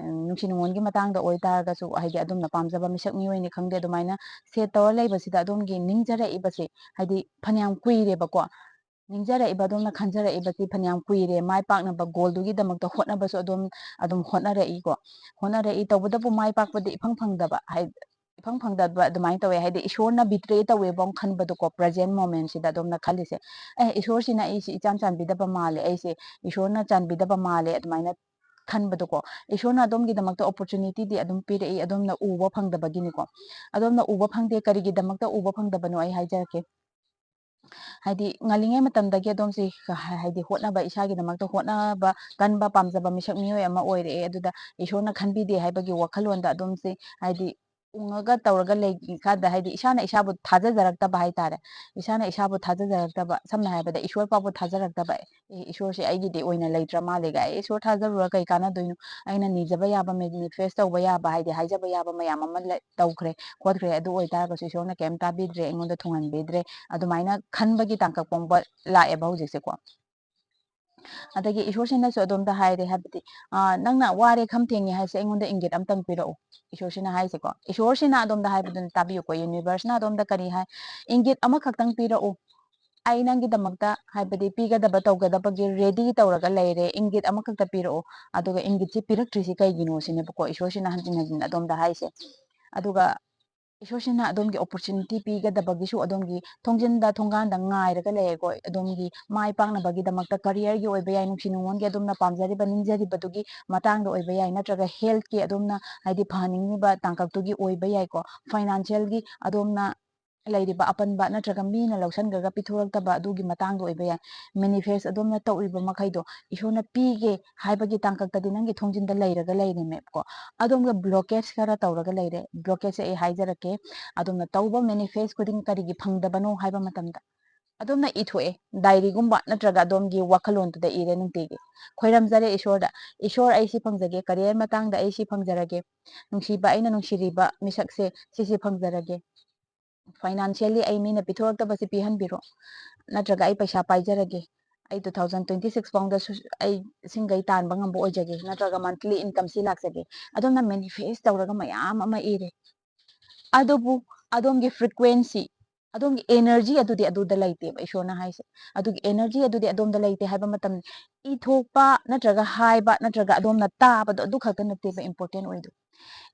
ꯎꯝ, ꯅꯨꯡꯁꯤ ꯅꯨꯡꯉꯣꯟꯒꯤ ꯃꯇꯥꯡꯗ ꯑꯣꯏꯇꯥꯔꯒꯁꯨ, ꯍꯥꯏꯗꯤ ꯑꯗꯣꯝꯅ ꯄꯥꯝꯖꯕ ꯃꯤꯁꯛ ꯃꯤꯑꯣꯏꯅꯤ ꯈꯪꯗꯦ, ꯑꯗꯨꯃꯥꯏꯅ ꯁꯦꯠ ꯇꯧꯔ ꯂꯩꯕꯁꯤꯗ ꯑꯗꯣꯝꯒꯤ ꯅꯤꯡꯖꯔꯛꯏꯕꯁꯦ ꯍꯥꯏꯗꯤ ꯐꯅꯌꯥꯝ ꯀꯨꯏꯔꯦꯕꯀꯣ꯫ ꯅꯤꯡꯖꯔꯛꯏꯕ, ꯑꯗꯣꯝꯅ ꯈꯟꯖꯔꯛꯏꯕꯁꯤ ꯐꯅꯌꯥꯝ ꯀꯨꯏꯔꯦ, ꯃꯥꯏ ꯄꯥꯛꯅꯕ ꯒꯣꯜꯗꯨꯒꯤꯗꯃꯛꯇ ꯍꯣꯠꯅꯕꯁꯨ ꯑꯗꯨꯝ ꯑꯗꯨꯝ ꯍꯣꯠꯅꯔꯛꯏꯀꯣ꯫ ꯍꯣꯠꯅꯔꯛꯏ, ꯇꯧꯕꯇꯕꯨ ꯃꯥꯏ ꯄꯥꯛꯄꯗꯤ ꯏꯐꯪ ꯐꯪꯗꯕ, ꯍꯥꯏ-, ꯏꯐꯪ ꯐꯪꯗꯕ ꯑꯗꯨꯃꯥꯏꯅ ꯇꯧꯋꯦ꯫ ꯍꯥꯏꯗꯤ ꯏꯁꯣꯔꯅ ꯕꯤꯇ꯭ꯔꯦ ꯇꯧꯋꯦꯕꯣ ꯈꯟꯕꯗꯣꯀꯣ, ꯄ꯭ꯔꯖꯦꯟ ꯃꯣꯃꯦꯟꯁꯤꯗ ꯑꯗꯣꯝꯅ ꯈꯜꯂꯤꯁꯦ, "ꯑꯦ, ꯏꯁꯣꯔꯁꯤꯅ ꯑꯩꯁꯤ ꯏꯆꯥꯟ ꯆꯥꯟꯕꯤꯗꯕ ꯃꯥꯜꯂꯦ, ꯑꯩꯁꯦ ꯏꯁꯣꯔꯅ ꯆꯥꯟꯕꯤꯗꯕ ꯃꯥꯜꯂꯦ" ꯑꯗꯨꯃꯥꯏꯅ ꯈꯟꯕꯗꯣꯀꯣ꯫ ꯏꯁꯣꯔꯅ ꯑꯗꯣꯝꯒꯤꯗꯃꯛꯇ ꯑꯣꯄꯣꯔꯆꯨꯅꯤꯇꯤꯗꯤ ꯑꯗꯨꯝ ꯄꯤꯔꯛꯏ, ꯑꯗꯣꯝꯅ ꯎꯕ ꯐꯪꯗꯕꯒꯤꯅꯤꯀꯣ꯫ ꯑꯗꯣꯝꯅ ꯎꯕ ꯐꯪꯗꯦ, ꯀꯔꯤꯒꯤꯗꯃꯛꯇ ꯎꯕ ꯐꯪꯗꯕꯅꯣ ꯑꯩ ꯍꯥꯏꯖꯔꯛꯀꯦ꯫ ꯍꯥꯏꯗꯤ ꯉꯜꯂꯤꯉꯩ ꯃꯇꯝꯗꯒꯤ ꯑꯗꯣꯝꯁꯤ ꯍꯥꯏꯗꯤ ꯍꯣꯠꯅꯕ, ꯏꯁꯥꯒꯤꯗꯃꯛꯇ ꯍꯣꯠꯅꯕ ꯀꯟꯕ, ꯄꯥꯝꯖꯕ ꯃꯤꯁꯛ ꯃꯤꯑꯣꯏ ꯑꯃ ꯑꯣꯏꯔꯛꯑꯦ꯫ ꯑꯗꯨꯗ ꯏꯁꯣꯔꯅ ꯈꯟꯕꯤꯗꯦ ꯍꯥꯏꯕꯒꯤ ꯋꯥꯈꯜꯂꯣꯟꯗ ꯑꯗꯣꯝꯁꯤ ꯍꯥꯏꯗꯤ ꯎꯪꯉꯒ ꯇꯧꯔꯒ ꯂꯩ ꯀꯥꯟꯗ, ꯍꯥꯏꯗꯤ ꯏꯁꯥꯅ ꯏꯁꯥꯕꯨ ꯊꯥꯖꯖꯔꯛꯇꯕ ꯍꯥꯏꯇꯥꯔꯦ꯫ ꯏꯁꯥꯅ ꯏꯁꯥꯕꯨ ꯊꯥꯖꯖꯔꯛꯇꯕ, ꯁꯝꯅ ꯍꯥꯏꯔꯕꯗ ꯏꯁꯣꯔ ꯐꯥꯎꯕ ꯊꯥꯖꯔꯛꯇꯕ, "ꯑꯦ, ꯏꯁꯣꯔꯁꯦ ꯑꯩꯒꯤꯗꯤ ꯑꯣꯏꯅ ꯂꯩꯇ꯭ꯔ ꯃꯥꯜꯂꯦ" ꯀꯥꯏ, "ꯏꯁꯣꯔ ꯊꯥꯖꯔꯨꯔ ꯀꯩ ꯀꯥꯟꯅꯗꯣꯏꯅꯣ? ꯑꯩꯅ ꯅꯤꯖꯕ ꯌꯥꯕ, ꯃꯦꯅꯤꯐꯦꯁ ꯇꯧꯕ ꯌꯥꯕ, ꯍꯥꯏꯗꯤ ꯍꯥꯏꯖꯕ ꯌꯥꯕ ꯃꯌꯥꯝ ꯑꯃ ꯂꯩ-, ꯇꯧꯈ꯭ꯔꯦ, ꯈꯣꯠꯈ꯭ꯔꯦ, ꯑꯗꯨ ꯑꯣꯏꯇꯥꯔꯒꯁꯨ ꯏꯁꯣꯔꯅ ꯀꯩꯝ ꯇꯥꯕꯤꯗ꯭ꯔꯦ, ꯑꯩꯉꯣꯟꯗ ꯊꯨꯡꯍꯟꯕꯤꯗ꯭ꯔꯦ", ꯑꯗꯨꯃꯥꯏꯅ ꯈꯟꯕꯒꯤ ꯇꯥꯡꯀꯛ ꯄꯣꯡꯕ ꯂꯥꯛꯑꯦꯕ ꯍꯧꯖꯤꯛꯁꯦꯀꯣ꯫ ꯑꯗꯒꯤ ꯏꯁꯣꯔꯁꯤꯅꯁꯨ ꯑꯗꯣꯝꯗ ꯍꯥꯏꯔꯦ, ꯍꯥꯏꯕꯗꯤ, "ꯑ, ꯅꯪꯅ ꯋꯥꯔꯦ, ꯈꯝ ꯊꯦꯡꯉꯦ ꯍꯥꯏꯁꯦ ꯑꯩꯉꯣꯟꯗ ꯏꯪꯒꯤꯠ ꯑꯝꯇꯪ ꯄꯤꯔꯛꯎ", ꯏꯁꯣꯔꯁꯤꯅ ꯍꯥꯏꯁꯦꯀꯣ꯫ ꯏꯁꯣꯔꯁꯤꯅ ꯑꯗꯣꯝꯗ ꯍꯥꯏꯕꯗꯨꯅ ꯇꯥꯕꯤꯌꯨꯀꯣ, ꯌꯨꯅꯤꯚꯔꯁꯅ ꯑꯗꯣꯝꯗ ꯀꯔꯤ ꯍꯥꯏ? "ꯏꯪꯒꯤꯠ ꯑꯃꯈꯛꯇꯪ ꯄꯤꯔꯛꯎ, ꯑꯩ ꯅꯪꯒꯤꯗꯃꯛꯇ ꯍꯥꯏꯕꯗꯤ ꯄꯤꯒꯗꯕ ꯇꯧꯒꯗꯕꯒꯤ ꯔꯦꯗꯤ ꯇꯧꯔꯒ ꯂꯩꯔꯦ, ꯏꯪꯒꯤꯠ ꯑꯃꯈꯛꯇ ꯄꯤꯔꯛꯎ", ꯑꯗꯨꯒ ꯏꯪꯒꯤꯠꯁꯤ ꯄꯤꯔꯛꯇ꯭ꯔꯤꯁꯤ ꯀꯩꯒꯤꯅꯣ ꯁꯤꯅꯦꯕꯀꯣ ꯏꯁꯣꯔꯁꯤꯅ ꯍꯟꯖꯤꯟ ꯍꯟꯖꯤꯟ ꯑꯗꯣꯝꯗ ꯍꯥꯏꯁꯦ꯫ ꯑꯗꯨꯒ ꯏꯁꯣꯔꯁꯤꯅ ꯑꯗꯣꯝꯒꯤ ꯑꯣꯄꯣꯔꯆꯨꯅꯤꯇꯤ ꯄꯤꯒꯗꯕꯒꯤꯁꯨ ꯑꯗꯣꯝꯒꯤ ꯊꯣꯡꯖꯤꯟꯗ, ꯊꯣꯡꯒꯥꯟꯗ ꯉꯥꯏꯔꯒ ꯂꯩꯔꯦꯀꯣ꯫ ꯑꯗꯣꯝꯒꯤ ꯃꯥꯏ ꯄꯥꯛꯅꯕꯒꯤꯗꯃꯛꯇ ꯀꯔꯤꯌꯔꯒꯤ ꯑꯣꯏꯕ ꯌꯥꯏ, ꯅꯨꯡꯁꯤ ꯅꯨꯡꯉꯣꯟꯒꯤ ꯑꯗꯣꯝꯅ ꯄꯥꯝꯖꯔꯤꯕ, ꯅꯤꯡꯖꯔꯤꯕꯗꯨꯒꯤ ꯃꯇꯥꯡꯗ ꯑꯣꯏꯕ ꯌꯥꯏ, ꯅꯠꯇ꯭ꯔꯒ ꯍꯦꯜꯠꯀꯤ ꯑꯗꯣꯝꯅ ꯍꯥꯏꯗꯤ ꯐꯍꯟꯅꯤꯡꯉꯤꯕ ꯇꯥꯡꯀꯛꯇꯨꯒꯤ ꯑꯣꯏꯕ ꯌꯥꯏꯀꯣ꯫ ꯐꯥꯏꯅꯥꯟꯁꯤꯌꯦꯜꯒꯤ ꯑꯗꯣꯝꯅ ꯂꯩꯔꯤꯕ ꯑꯄꯟꯕ ꯅꯠꯇ꯭ꯔꯒ ꯃꯤꯅ ꯂꯧꯁꯟꯈ꯭ꯔꯒ ꯄꯤꯊꯣꯔꯛꯇꯕ ꯑꯗꯨꯒꯤ ꯃꯇꯥꯡꯗ ꯑꯣꯏꯕ ꯌꯥꯏ꯫ ꯃꯦꯅꯤꯐꯦꯁ ꯑꯗꯣꯝꯅ ꯇꯧꯔꯤꯕ ꯃꯈꯩꯗꯣ ꯏꯁꯣꯔꯅ ꯄꯤꯒꯦ ꯍꯥꯏꯕꯒꯤ ꯇꯥꯡꯀꯛꯇꯗꯤ ꯅꯪꯒꯤ ꯊꯣꯡꯖꯤꯟꯗ ꯂꯩꯔꯒ ꯂꯩꯔꯦꯃꯦꯕꯀꯣ꯫ ꯑꯗꯣꯝꯒ ꯕ꯭ꯂꯣꯀꯦꯖ ꯈꯔ ꯇꯧꯔꯒ ꯂꯩꯔꯦ꯫ ꯕ꯭ꯂꯣꯀꯦꯖꯁꯦ ꯑꯩ ꯍꯥꯏꯖꯔꯛꯀꯦ꯫ ꯑꯗꯣꯝꯅ ꯇꯧꯕ ꯃꯦꯅꯤꯐꯦꯁ ꯈꯨꯗꯤꯡ ꯀꯔꯤꯒꯤ ꯐꯪꯗꯕꯅꯣ ꯍꯥꯏꯕ ꯃꯇꯝꯗ ꯑꯗꯣꯝꯅ ꯏꯊꯣꯛꯑꯦ, ꯗꯥꯏꯔꯤꯒꯨꯝꯕ ꯅꯠꯇ꯭ꯔꯒ ꯑꯗꯣꯝꯒꯤ ꯋꯥꯈꯜꯂꯣꯟꯗꯨꯗ ꯏꯔꯦ ꯅꯨꯡꯇꯤꯒꯤ꯫ ꯈꯣꯏꯔꯝꯖꯔꯦ ꯏꯁꯣꯔꯗ, "ꯏꯁꯣꯔ, ꯑꯩ ꯁꯤ ꯐꯪꯖꯒꯦ, ꯀꯔꯤꯌꯔ ꯃꯇꯥꯡꯗ ꯑꯩ ꯁꯤ ꯐꯪꯖꯔꯒꯦ, ꯅꯨꯡꯁꯤꯕ, ꯑꯩꯅ ꯅꯨꯡꯁꯤꯔꯤꯕ ꯃꯤꯁꯛꯁꯦ ꯁꯤꯁꯦ ꯐꯪꯖꯔꯒꯦ, ꯐꯥꯏꯅꯥꯟꯁꯤꯌꯦꯜꯂꯤ ꯑꯩ ꯃꯤꯅ ꯄꯤꯊꯣꯔꯛꯇꯕꯁꯦ ꯄꯤꯍꯟꯕꯤꯔꯣ, ꯅꯠꯇ꯭ꯔꯒ ꯑꯩ ꯄꯩꯁꯥ ꯄꯥꯏꯖꯔꯒꯦ, ꯑꯩ two thousand twenty six ꯐꯥꯎꯗ ꯁꯨ-, ꯑꯩ ꯁꯤꯡꯈꯩ ꯇꯥꯟꯕ ꯉꯝꯕ ꯑꯣꯏꯖꯒꯦ", ꯅꯠꯇ꯭ꯔꯒ ꯃꯟꯊꯂꯤ ꯏꯟꯀꯝꯁꯤ ꯂꯥꯛꯆꯒꯦ꯫ ꯑꯗꯣꯝꯅ ꯃꯦꯅꯤꯐꯦꯁ ꯇꯧꯔꯒ ꯃꯌꯥꯝ ꯑꯃ ꯏꯔꯦ꯫ ꯑꯗꯨꯕꯨ ꯑꯗꯣꯝꯒꯤ ꯐ꯭ꯔꯤꯀ꯭ꯋꯦꯟꯁꯤ, ꯑꯗꯣꯝꯒꯤ energy ꯑꯗꯨꯗꯤ ꯑꯗꯨꯗ ꯂꯩꯇꯦꯕ ꯏꯁꯣꯔꯅ ꯍꯥꯏꯁꯦ꯫ ꯑꯗꯨꯒꯤ energy ꯑꯗꯨꯗꯤ ꯑꯗꯣꯝꯗ ꯂꯩꯇꯦ ꯍꯥꯏꯕ ꯃꯇꯝ, ꯏꯊꯣꯛꯄ ꯅꯠꯇ꯭ꯔꯒ ꯍꯥꯏꯕ ꯅꯠꯇ꯭ꯔꯒ ꯑꯗꯣꯝꯅ ꯇꯥꯕꯗꯣ ꯑꯗꯨ ꯈꯛꯇ ꯅꯠꯇꯦꯕ important ꯑꯣꯏꯗꯣ꯫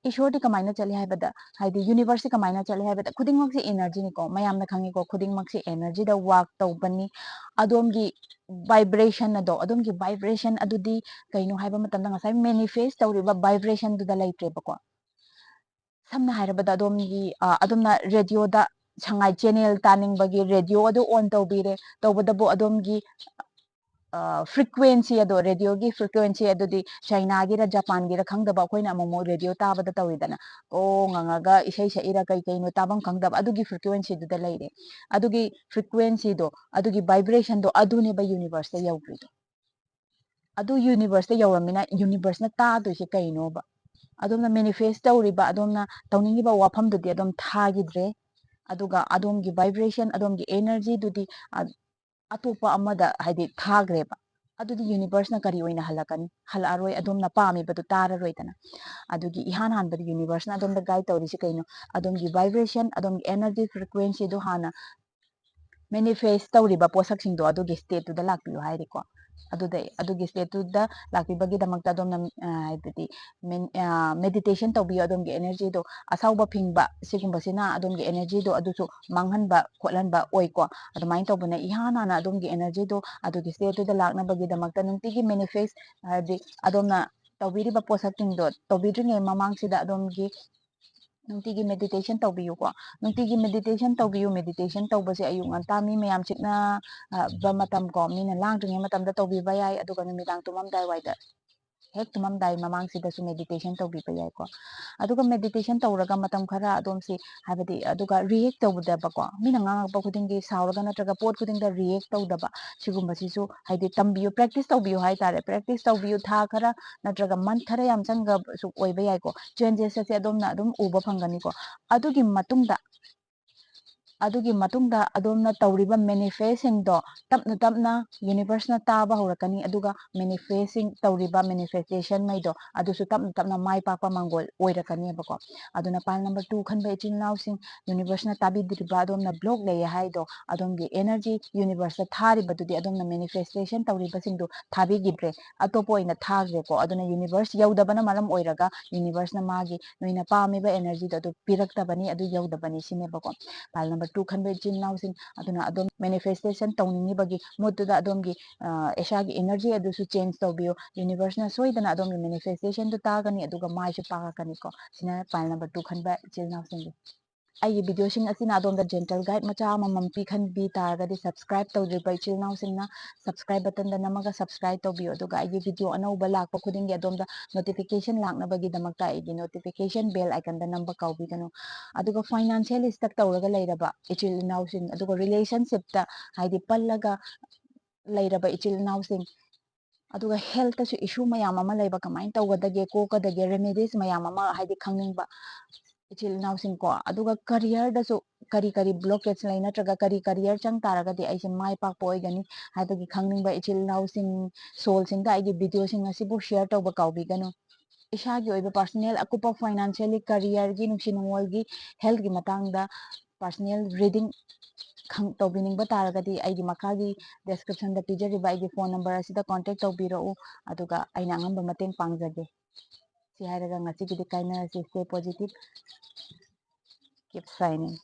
ꯏꯁꯣꯔꯗꯤ ꯀꯃꯥꯏꯅ ꯆꯠꯂꯤ ꯍꯥꯏꯕꯗ, ꯍꯥꯏꯗꯤ universeꯁꯦ ꯀꯃꯥꯏꯅ ꯆꯠꯂꯤ ꯍꯥꯏꯕꯗ, ꯈꯨꯗꯤꯡꯃꯛꯁꯦ energyꯅꯤꯀꯣ, ꯃꯌꯥꯝꯅ ꯈꯪꯉꯤꯀꯣ, ꯈꯨꯗꯤꯡꯃꯛꯁꯦ energyꯗ work ꯇꯧꯕꯅꯤ꯫ ꯑꯗꯣꯝꯒꯤ vibration ꯑꯗꯣ, ꯑꯗꯣꯝꯒꯤ vibration ꯑꯗꯨꯗꯤ ꯀꯩꯅꯣ ꯍꯥꯏꯕ ꯃꯇꯝꯗ ꯉꯁꯥꯏ manifest ꯇꯧꯔꯤꯕ vibrationꯗꯨꯗ ꯂꯩꯇ꯭ꯔꯦꯕꯀꯣ꯫ ꯁꯝꯅ ꯍꯥꯏꯔꯕꯗ ꯑꯗꯣꯝꯒꯤ, ꯑ, ꯑꯗꯣꯝꯅ radioꯗ ꯁꯉꯥꯏ channel ꯇꯥꯅꯤꯡꯕꯒꯤ radio ꯑꯗꯨ on ꯇꯧꯕꯤꯔꯦ꯫ ꯇꯧꯕꯗꯕꯨ ꯑꯗꯣꯝꯒꯤ, ꯑ, frequency ꯑꯗꯣ, radioꯒꯤ frequency ꯑꯗꯨꯗꯤ Chinaꯒꯤꯔ Japanꯒꯤꯔ ꯈꯪꯗꯕ ꯑꯩꯈꯣꯏꯅ ꯑꯃꯨꯛ ꯑꯃꯨꯛ radio ꯇꯥꯕꯗ ꯇꯧꯋꯤꯗꯅ꯫ ꯑꯣ ꯉꯪꯉꯒ ꯏꯁꯩ ꯁꯛꯏꯔ ꯀꯩ ꯀꯩꯅꯣ ꯇꯥꯐꯝ ꯈꯪꯗꯕ ꯑꯗꯨꯒꯤ frequencyꯗꯨꯗ ꯂꯩꯔꯦ꯫ ꯑꯗꯨꯒꯤ frequencyꯗꯣ, ꯑꯗꯨꯒꯤ vibrationꯗꯣ ꯑꯗꯨꯅꯦꯕ universeꯇ ꯌꯧꯈ꯭ꯔꯤꯗꯣ꯫ ꯑꯗꯨ universeꯇ ꯌꯧꯔꯝꯃꯤꯅ universeꯅ ꯇꯥꯗꯣꯏꯁꯦ ꯀꯩꯅꯣꯕ? ꯑꯗꯣꯝꯅ manifest ꯇꯧꯔꯤꯕ, ꯑꯗꯣꯝꯅ ꯇꯧꯅꯤꯡꯉꯤꯕ ꯋꯥꯐꯝꯗꯨꯗꯤ ꯑꯗꯨꯝ ꯊꯥꯈꯤꯗ꯭ꯔꯦ꯫ ꯑꯗꯨꯒ ꯑꯗꯣꯝꯒꯤ vibration, ꯑꯗꯣꯝꯒꯤ energyꯗꯨꯗꯤ, ꯑ, ꯑꯇꯣꯞꯄ ꯑꯃꯗ ꯍꯥꯏꯗꯤ ꯊꯥꯈ꯭ꯔꯦꯕ꯫ ꯑꯗꯨꯗꯤ universeꯅ ꯀꯔꯤ ꯑꯣꯏꯅ ꯍꯜꯂꯛꯀꯅꯤ? ꯍꯜꯂꯛꯑꯔꯣꯏ, ꯑꯗꯣꯝꯅ ꯄꯥꯝꯃꯤꯕꯗꯨ ꯇꯥꯔꯔꯣꯏꯗꯅ꯫ ꯑꯗꯨꯒꯤ ꯏꯍꯥꯟ ꯍꯥꯟꯕꯗ universeꯅ ꯑꯗꯣꯝꯗ guide ꯇꯧꯔꯤꯁꯤ ꯀꯩꯅꯣ? ꯑꯗꯣꯝꯒꯤ vibration, ꯑꯗꯣꯝꯒꯤ energy frequencyꯗꯨ ꯍꯥꯟꯅ manifest ꯇꯧꯔꯤꯕ ꯄꯣꯠꯁꯛꯁꯤꯡꯗꯣ ꯑꯗꯨꯒꯤ stateꯇꯨꯗ ꯂꯥꯛꯄꯤꯌꯨ ꯍꯥꯏꯔꯦꯀꯣ꯫ ꯑꯗꯨꯗ, ꯑꯗꯨꯒꯤ stateꯇꯨꯗ ꯂꯥꯛꯄꯤꯕꯒꯤꯗꯃꯛꯇ ꯑꯗꯣꯝꯅ, ꯑ, ꯍꯥꯏꯕꯗꯤ men-, ꯑ, meditation ꯇꯧꯕꯤꯌꯨ꯫ ꯑꯗꯣꯝꯒꯤ energyꯗꯣ, ꯑꯁꯥꯎꯕ ꯐꯤꯡꯕ ꯁꯤꯒꯨꯝꯕꯁꯤꯅ ꯑꯗꯣꯝꯒꯤ energyꯗꯣ ꯑꯗꯨꯁꯨ ꯃꯥꯡꯍꯟꯕ ꯈꯣꯠꯍꯟꯕ ꯑꯣꯏꯀꯣ꯫ ꯑꯗꯨꯃꯥꯏꯅ ꯇꯧꯕꯅ ꯏꯍꯥꯟ ꯍꯥꯟꯅ ꯑꯗꯣꯝꯒꯤ energyꯗꯣ ꯑꯗꯨꯒꯤ stateꯇꯨꯗ ꯂꯥꯛꯅꯕꯒꯤꯗꯃꯛꯇ ꯅꯨꯡꯇꯤꯒꯤ manifest, ꯍꯥꯏꯕꯗꯤ ꯑꯗꯣꯝꯅ ꯇꯧꯕꯤꯔꯤꯕ ꯄꯣꯠꯁꯛꯁꯤꯡꯗꯣ ꯇꯧꯕꯤꯗ꯭ꯔꯤꯉꯩ ꯃꯃꯥꯡꯁꯤꯗ ꯑꯗꯣꯝꯒꯤ ꯅꯨꯡꯇꯤꯒꯤ meditation ꯇꯧꯕꯤꯌꯨꯀꯣ꯫ ꯅꯨꯡꯇꯤꯒꯤ meditation ꯇꯧꯕꯤꯌꯨ꯫ Meditation ꯇꯧꯕꯁꯦ ꯑꯌꯨꯛ ꯉꯟꯇꯥ ꯃꯤ ꯃꯌꯥꯝ ꯆꯤꯛꯅꯕ ꯃꯇꯝ ꯀꯣ, ꯃꯤꯅ ꯂꯥꯡꯗ꯭ꯔꯤꯉꯩ ꯃꯇꯝꯗ ꯇꯧꯕꯤꯕ ꯌꯥꯏ, ꯑꯗꯨꯒ ꯅꯨꯃꯤꯗꯥꯡ ꯇꯨꯝꯃꯝꯗꯥꯏ ꯋꯥꯏꯗ, ꯍꯦꯛ ꯇꯨꯝꯃꯝꯗꯥꯏ ꯃꯃꯥꯡꯁꯤꯗꯁꯨ meditation ꯇꯧꯕꯤꯕ ꯌꯥꯏꯀꯣ꯫ ꯑꯗꯨꯒ meditation ꯇꯧꯔꯒ ꯃꯇꯝ ꯈꯔ ꯑꯗꯣꯝꯁꯤ, ꯍꯥꯏꯕꯗꯤ, ꯑꯗꯨꯒ react ꯇꯧꯗꯕꯀꯣ, ꯃꯤꯅ ꯉꯥꯡꯉꯛꯄ ꯈꯨꯗꯤꯡꯒꯤ ꯁꯥꯎꯔꯒ ꯅꯠꯇ꯭ꯔꯒ ꯄꯣꯠ ꯈꯨꯗꯤꯡꯗ react ꯇꯧꯗꯕ, ꯁꯤꯒꯨꯝꯕꯁꯤꯁꯨ ꯍꯥꯏꯗꯤ ꯇꯝꯕꯤꯌꯨ, practice ꯇꯧꯕꯤꯌꯨ ꯍꯥꯏꯇꯥꯔꯦ꯫ Practice ꯇꯧꯕꯤꯌꯨ, ꯊꯥ ꯈꯔ ꯅꯠꯇ꯭ꯔꯒ month ꯈꯔ ꯌꯥꯝ ꯆꯪꯒꯁꯨ ꯑꯣꯏꯕ ꯌꯥꯏꯀꯣ꯫ Changes ꯑꯁꯦ ꯑꯗꯣꯝꯅ ꯑꯗꯨꯝ ꯎꯕ ꯐꯪꯒꯅꯤꯀꯣ꯫ ꯑꯗꯨꯒꯤ ꯃꯇꯨꯡꯗ ꯑꯗꯨꯒꯤ ꯃꯇꯨꯡꯗ ꯑꯗꯣꯝꯅ ꯇꯧꯔꯤꯕ ꯃꯦꯅꯤꯐꯦꯁꯁꯤꯡꯗꯣ ꯇꯞꯅ ꯇꯞꯅ ꯌꯨꯅꯤꯚꯔꯁꯅ ꯇꯥꯕ ꯍꯧꯔꯛꯀꯅꯤ, ꯑꯗꯨꯒ ꯃꯦꯅꯤꯐꯦꯁꯁꯤꯡ ꯇꯧꯔꯤꯕ ꯃꯦꯅꯤꯐꯦꯁꯇꯦꯁꯟꯉꯩꯗꯣ ꯑꯗꯨꯁꯨ ꯇꯞꯅ ꯇꯞꯅ ꯃꯥꯏ ꯄꯥꯛꯄ ꯃꯥꯡꯒꯣꯜ ꯑꯣꯏꯔꯛꯀꯅꯦꯕꯀꯣ꯫ ꯑꯗꯨꯅ ꯄꯥꯏꯜ ꯅꯝꯕꯔ ꯇꯨ ꯈꯟꯕ ꯏꯆꯤꯜ ꯏꯅꯥꯎꯁꯤꯡ, ꯌꯨꯅꯤꯚꯔꯁꯅ ꯇꯥꯕꯤꯗ꯭ꯔꯤꯕ, ꯑꯗꯣꯝꯅ ꯕ꯭ꯂꯣꯛ ꯂꯩꯌꯦ ꯍꯥꯏꯗꯣ, ꯑꯗꯣꯝꯒꯤ ꯑꯦꯅꯔꯖꯤ ꯌꯨꯅꯤꯚꯔꯁꯇ ꯊꯥꯔꯤꯕꯗꯨꯗꯤ ꯑꯗꯣꯝꯅ ꯃꯦꯅꯤꯐꯦꯁꯇꯦꯁꯟ ꯇꯧꯔꯤꯕꯁꯤꯡꯗꯨ ꯊꯥꯕꯤꯈꯤꯗ꯭ꯔꯦ, ꯑꯇꯣꯞꯄ ꯑꯣꯏꯅ ꯊꯥꯈ꯭ꯔꯦꯀꯣ꯫ ꯑꯗꯨꯅ ꯌꯨꯅꯤꯚꯔꯁ ꯌꯧꯗꯕꯅ ꯃꯔꯝ ꯑꯣꯏꯔꯒ ꯌꯨꯅꯤꯚꯔꯁꯅ ꯃꯥꯒꯤ ꯅꯣꯏꯅ ꯄꯥꯝꯃꯤꯕ ꯑꯦꯅꯔꯖꯤꯗꯣ ꯑꯗꯨ ꯄꯤꯔꯛꯇꯕꯅꯤ, ꯑꯗꯨ ꯌꯧꯗꯕꯅꯤ ꯁꯤꯅꯦꯕꯀꯣ꯫ ꯄꯥꯏꯜ ꯅꯝꯕꯔ ꯇꯨ ꯈꯟꯕ ꯏꯆꯤꯜ ꯏꯅꯥꯎꯁꯤꯡ, ꯑꯗꯨꯅ ꯑꯗꯣꯝ ꯃꯦꯅꯤꯐꯦꯁꯇꯦꯁꯟ ꯇꯧꯅꯤꯡꯉꯤꯕꯒꯤ ꯃꯨꯠꯇꯨꯗ ꯑꯗꯣꯝꯒꯤ, ꯑ, ꯏꯁꯥꯒꯤ ꯑꯦꯅꯔꯖꯤ ꯑꯗꯨꯁꯨ ꯆꯦꯟꯖ ꯇꯧꯕꯤꯌꯨ꯫ ꯌꯨꯅꯤꯚꯔꯁꯅ ꯁꯣꯏꯗꯅ ꯑꯗꯣꯝꯒꯤ ꯃꯦꯅꯤꯐꯦꯁꯇꯦꯁꯟꯗꯨ ꯇꯥꯒꯅꯤ, ꯑꯗꯨꯒ ꯃꯥꯏꯁꯨ ꯄꯥꯛꯂꯛꯀꯅꯤꯀꯣ꯫ ꯁꯤꯅ ꯄꯥꯏꯜ ꯅꯝꯕꯔ ꯇꯨ ꯈꯟꯕ ꯏꯆꯤꯜ ꯏꯅꯥꯎꯁꯤꯡꯒꯤ꯫ ꯑꯩꯒꯤ ꯚꯤꯗꯤꯑꯣꯁꯤꯡ ꯑꯁꯤꯅ ꯑꯗꯣꯝꯗ ꯖꯦꯟꯇꯜ ꯒꯥꯏꯗ ꯃꯆꯥ ꯑꯃꯃꯝ ꯄꯤꯈꯟꯕꯤ ꯇꯥꯔꯒꯗꯤ, ꯁꯕꯁꯀ꯭ꯔꯥꯏꯕ ꯇꯧꯗ꯭ꯔꯤꯕ ꯏꯆꯤꯜ ꯏꯅꯥꯎꯁꯤꯡꯅ ꯁꯕꯁꯀ꯭ꯔꯥꯏꯕ ꯕꯇꯟꯗ ꯅꯝꯃꯒ ꯁꯕꯁꯀ꯭ꯔꯥꯏꯕ ꯇꯧꯕꯤꯌꯨ꯫ ꯑꯗꯨꯒ ꯑꯩꯒꯤ ꯚꯤꯗꯤꯑꯣ ꯑꯅꯧꯕ ꯂꯥꯛꯄ ꯈꯨꯗꯤꯡꯒꯤ ꯑꯗꯣꯝꯗ ꯅꯣꯇꯤꯐꯤꯀꯦꯁꯟ ꯂꯥꯛꯅꯕꯒꯤꯗꯃꯛꯇ ꯑꯩꯒꯤ ꯅꯣꯇꯤꯐꯤꯀꯦꯁꯟ ꯕꯦꯜ ꯑꯥꯏꯀꯟꯗ ꯅꯝꯕ ꯀꯥꯎꯕꯤꯒꯅꯨ꯫ ꯑꯗꯨꯒ ꯐꯥꯏꯅꯥꯟꯁꯤꯌꯦꯜ ꯁ꯭ꯇꯛ ꯇꯧꯔꯒ ꯂꯩꯔꯕ ꯏꯆꯤꯜ ꯏꯅꯥꯎꯁꯤꯡ, ꯑꯗꯨꯒ ꯔꯤꯂꯦꯁꯟꯁꯤꯞꯇ ꯍꯥꯏꯗꯤ ꯄꯜꯂꯒ ꯂꯩꯔꯕ ꯏꯆꯤꯜ ꯏꯅꯥꯎꯁꯤꯡ, ꯑꯗꯨꯒ ꯍꯦꯜꯠꯇꯁꯨ ꯏꯁꯨ ꯃꯌꯥꯝ ꯑꯃ ꯂꯩꯕ, ꯀꯃꯥꯏꯅ ꯇꯧꯒꯗꯒꯦ, ꯀꯣꯛꯀꯗꯒꯦ, ꯔꯦꯃꯦꯗꯤꯁ ꯃꯌꯥꯝ ꯑꯃ ꯍꯥꯏꯗꯤ ꯈꯪꯅꯤꯡꯕ ꯏꯆꯤꯜ ꯏꯅꯥꯎꯁꯤꯡꯀꯣ꯫ ꯑꯗꯨꯒ ꯀꯔꯤꯌꯔꯗꯁꯨ ꯀꯔꯤ ꯀꯔꯤ ꯕ꯭ꯂꯣꯀꯦꯖ ꯂꯩ, ꯅꯠꯇ꯭ꯔꯒ ꯀꯔꯤ ꯀꯔꯤꯌꯔ ꯆꯪ ꯇꯥꯔꯒꯗꯤ ꯑꯩꯁꯦ ꯃꯥꯏ ꯄꯥꯛꯄ ꯑꯣꯏꯒꯅꯤ ꯍꯥꯏꯕꯒꯤ ꯈꯪꯅꯤꯡꯕ ꯏꯆꯤꯜ ꯏꯅꯥꯎꯁꯤꯡ, ꯁꯣꯜꯁꯤꯡꯗ ꯑꯩꯒꯤ ꯚꯤꯗꯤꯑꯣꯁꯤꯡ ꯑꯁꯤꯕꯨ ꯁꯤꯌꯔ ꯇꯧꯕ ꯀꯥꯎꯕꯤꯒꯅꯨ꯫ ꯏꯁꯥꯒꯤ ꯑꯣꯏꯕ ꯄꯥꯔꯁꯣꯅꯦꯜ ꯑꯀꯨꯞꯄ ꯐꯥꯏꯅꯥꯟꯁꯤꯌꯦꯜꯂꯤ, ꯀꯔꯤꯌꯔꯒꯤ, ꯅꯨꯡꯁꯤ ꯅꯨꯡꯉꯣꯜꯒꯤ, ꯍꯦꯜꯠꯀꯤ ꯃꯇꯥꯡꯗ ꯄꯥꯔꯁꯣꯅꯦꯜ ꯔꯤꯗꯤꯡ ꯈꯪ-, ꯇꯧꯕꯤꯅꯤꯡꯕ ꯇꯥꯔꯒꯗꯤ ꯑꯩꯒꯤ ꯃꯈꯥꯒꯤ ꯗꯦꯁꯀ꯭ꯔꯤꯞꯁꯟꯗ ꯄꯤꯖꯔꯤꯕ ꯑꯩꯒꯤ ꯐꯣꯟ ꯅꯝꯕꯔ ꯑꯁꯤꯗ ꯀꯣꯟꯇꯦꯛ ꯇꯧꯕꯤꯔꯛꯎ, ꯑꯗꯨꯒ ꯑꯩꯅ ꯑꯉꯝꯕ ꯃꯇꯦꯡ ꯄꯥꯡꯖꯒꯦ꯫ ꯁꯤ ꯍꯥꯏꯔꯒ ꯉꯁꯤꯒꯤꯗꯤ ꯀꯥꯏꯅꯔꯁꯤ꯫ Stay positive, keep shining꯫